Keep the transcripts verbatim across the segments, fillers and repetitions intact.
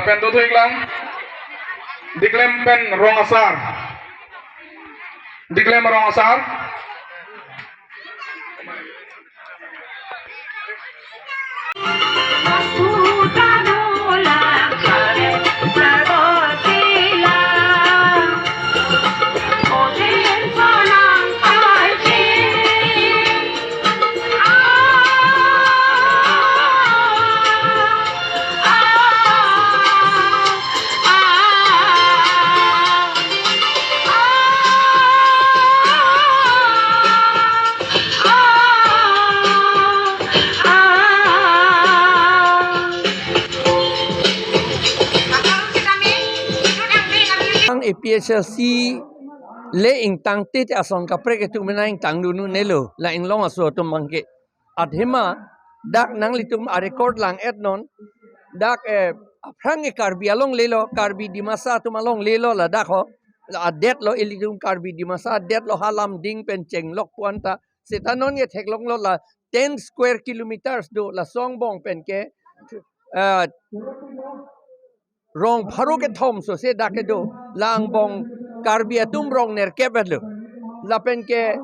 Pen dothu-ik lang. Diklem pen rong asar. Diklem rong asar. Ang A P H L C le ingtang titi ason kaprek atum mena ingtang dun-un-elo la inglong aso atum abangke. Athema dak nanglitum a-record lang-et non, dak, eh, aphrang ke Karbi along lelo, Karbi Dimasa atum along lelo ladak ho, la adet lo ilitum Karbi Dimasa adet lo ha Lumding pen chenglok pu-an ta, seta non ke theklonglo la ten square kilometers do laso angbong pen ke, eh, rong pharo kethom sose dak kedo, la angbong Karbi atum rong nerkep-et lo. Lapen ke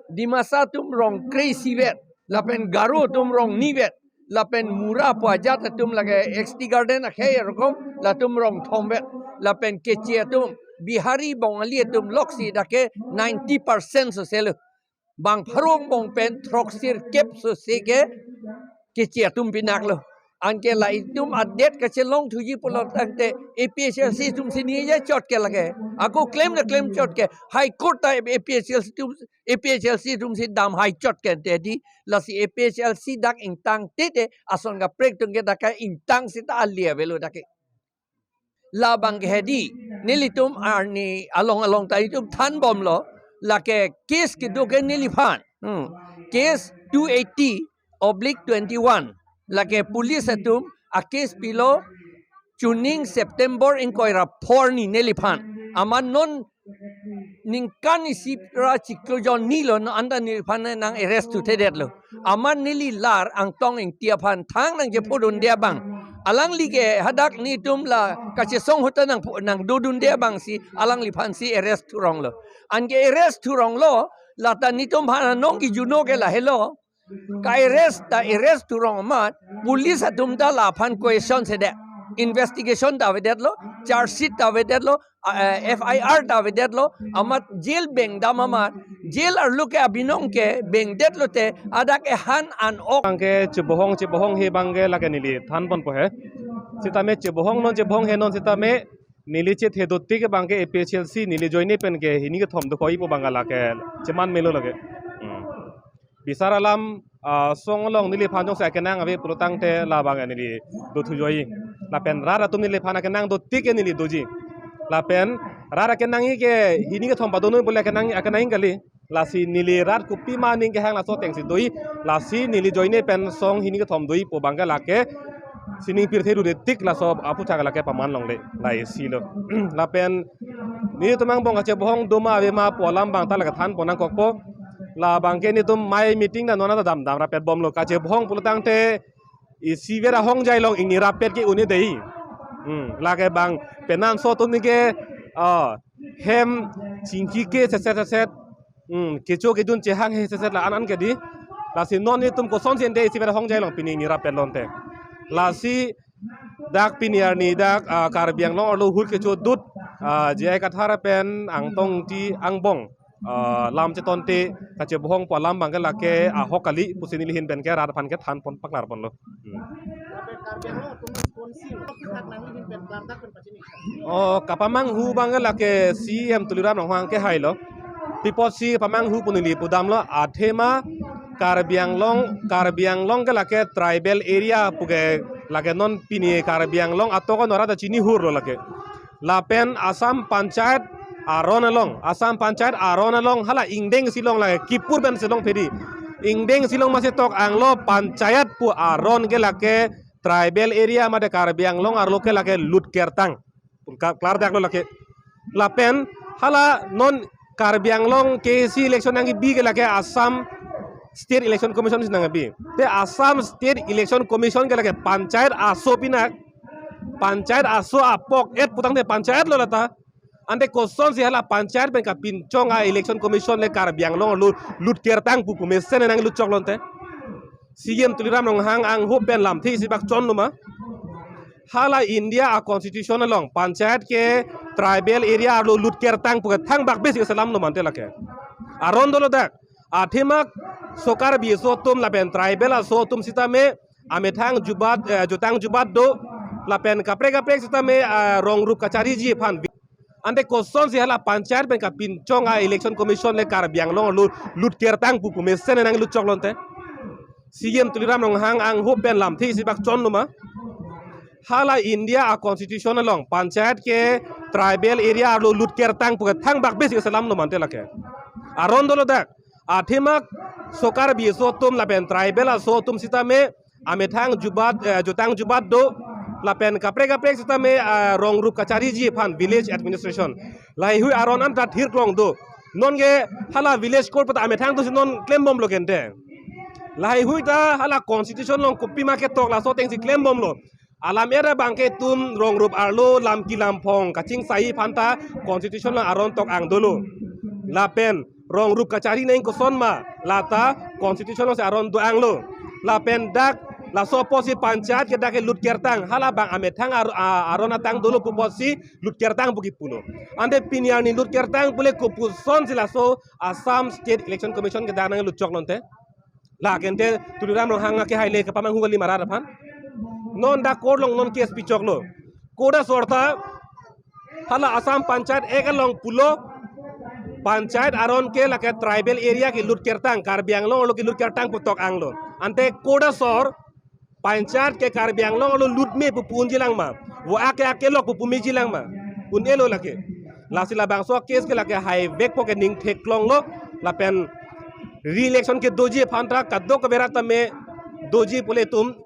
Dimasa atum rong kre-isi vet, lapen Garo atum rong ni vet, lapen Mura pu ajat atum lake X T Garden akhei arokom, latum rong thom vet, lapen Keche atum, Bihari, Bongali atum loksi dak ke ninety percent sose lo. Bang pharo angbong pen throksirkep sose ke Keche atum pinak lo. Anke la itum adet kachelong thuji pulo tangte A P H L C atum si ningje chot ke lake. Ako klem na klem chot ke. High Court ta A P H L C atum, A P H L C atum si dam hai chot ke te di. Lasi A P H L C dak ingtang titi ason kaprek atum ke dak ke ingtang seta ali avelo dak ke. Labang ke hedi, nelitum arni along along ta itum thanbomlo, lake case kedo ke neliphan. Hmm. Case two eighty oblique twenty-one. Lake police atum a-case pilo chuning September ingkoi ra phor ni neliphan. Amat non ningkan isi ra chiklo jon ni lo, non anta neliphan nang arrest thuthedet lo. Amat neli lar Angtong Ingti aphan thang nangchephodunde abang. Alangli ke hadak netum la kachesong ahut ta nang pho-, nangdodunde abang si alangliphan si arrest thurong lo. Anke arrest thurong lo, lata netum aphan anong kijuno ke lahelo. Ka-arrest ta arrest thurong amat, police atum ta laphan question sedet. Investigation ta avedet lo, charge sheet ta avedet lo, a, eh, F I R ta avedet lo, amat jail bengdam amat, jail arlo ke abinong ke bengdet lote, adak ehan an ok. Abangke chebohong, chebohong he abangke lake neli thanponpo he. Sitame chebohong non, chebohong he non sitame neli chethe dotik abangke A P H L C neli joine pen ke hini kethom do koi pu abangke lake cheman melo lake. Hmm. Bisar alam, ah, song along neliphan jongsi akenang ave pulo tangte labang neli dothu joi. Lapen rat atum neliphan akenang dotik ke neli doji. Lapen rat akenang ke hini kethom padon pulo akenang, akenang kali. Lasi neli rat kopima aning kehang laso atengsi doi. Lasi neli joine pen song hini kethom doi pu abangke lake sining pirthe dun tik laso aphuthak lake paman longle, la isi lo. Lapen netum angbong kachebohong doma avema pu alam abang ta lake thanpon nangkokpo. Labangke netum mai meeting ta non anta damdam rapetbomlo, kachebohong pulo tangte isi vera hongjai along ingni rapet ke un-e dei. Hmm, lake bang penanso atum ni ke, ah, hem chingki ke seset seset. Hmm, kecho kejun chehang he seset la an an ke di. Lasi non netum kosonsi ente isi vera hongjai along pini ingni rapet lonte. Lasi dak pini arni dak, ah, Karbi Anglong arlo ahut kechodut, ah, J I Kathar pen Angtong Ingti angbong, ah, lam chetonte kachebohong pu alam abangke lake ahok kali pusi neli ahin pen ke rat aphan ke thanpon paklarponlo. Hmm. Oh, kapamanghu abangke lake C E M Tuliram Ronghang kehailo. Pi apotsi pamanghu pu neli pudamlo, athema Karbi Anglong, Karbi Anglong ke lake tribal area pu ke lake non pini Karbi Anglong atok anora ta chinihurlo lake. Lapen Assam Panchayat aron along, Assam Panchayat aron along hala ingdeng si long lake, kipur pen si long pedi. Ingdeng si long masi tok anglo Panchayat pu aron ke lake tribal area mate Karbi Anglong arlo ke lake lut kertang. Ka-, klardak lo lake. Lapen hala non Karbi Anglong K A A C election nangkebi ke lake Assam State Election Commission si nangkebi. Te Assam State Election Commission ke lake Panchayat aso pinak, Panchayat aso apok et putangte panchayat lo lata. Ante kosonsi hala panchayat pen kapinchong a election commission le Karbi Anglong arlo lut kertang pu pu mesen nanglut chok lonte. C E M Tuliram Ronghang angho pen lamthe isi bak chonlo ma. Hala India a constitution along panchayat ke tribal area arlo lut kertang pu ke thangbak besi selam lo mante lake. Aron dolo dak. Athema so Karbi aso atum lapen tribal aso atum sitame amethang jubat, eh, jutang jubat do, lapen kaprek kaprek sitame, eh, rong rup kachariji aphan. Ante kosonsi hala panchayat pen kapinchong a election commission le Karbi Anglong arlo lut kertang pu pu mesen nanglut chok lonte. C E M Tuliram Ronghang angho pen lamthe isi bak chonlo ma. Hala India a constitution along panchayat ke tribal area arlo lut kertang pu ke thangbak besi selam lo mante lake. Aron dolo dak. Athema so Karbi aso atum lapen tribal aso atum sitame amethang jubat, eh, jutang jubat do, lapen kaprek kaprek sitame, eh, rong rup kachariji aphan village administration. Laheihui aron anta thirklong do. Non ke hala village court pata amethang dosi non klembomlo kente. Laheihui ta hala constitution along kopima ketok laso atengsi klembomlo. Alam era abangke itum rong rup arlo lam ki lam phong kachingsai aphanta constitution along aron tok-ang dolo. Lapen rong rup kachari neng koson ma lata constitution alongsi aron do-anglo. Lapen dak laso apotsi panchayat ke dak ke lut kertang, hala abang amethang ar-, a-, aron atang dolo pu apotsi lut kertang pu kipulo. Ante pini arni lut kertang pule kopusonsi laso Assam State Election Commission ke dak nanglut chok lonte. La kente Tuliram Ronghang ke haile kepamanghu kali marat aphan. Non dak court along non case pi choklo. Court asor ta hala Assam Panchayat Act along pulo panchayat aron ke lake tribal area ke lut kertang, Karbi Anglong arlo ke lut kertang pu tok-anglo. Ante court asor panchayat ke Karbi Anglong arlo lut me pu pu unji lang ma. Vo ake ake lok pu pu meji lang ma. Un-elo lake. Lasi labangso case ke lake haivekpo ke ning theklonglo, lapen re-election ke doji aphanta kadokave rat tame doji pule itum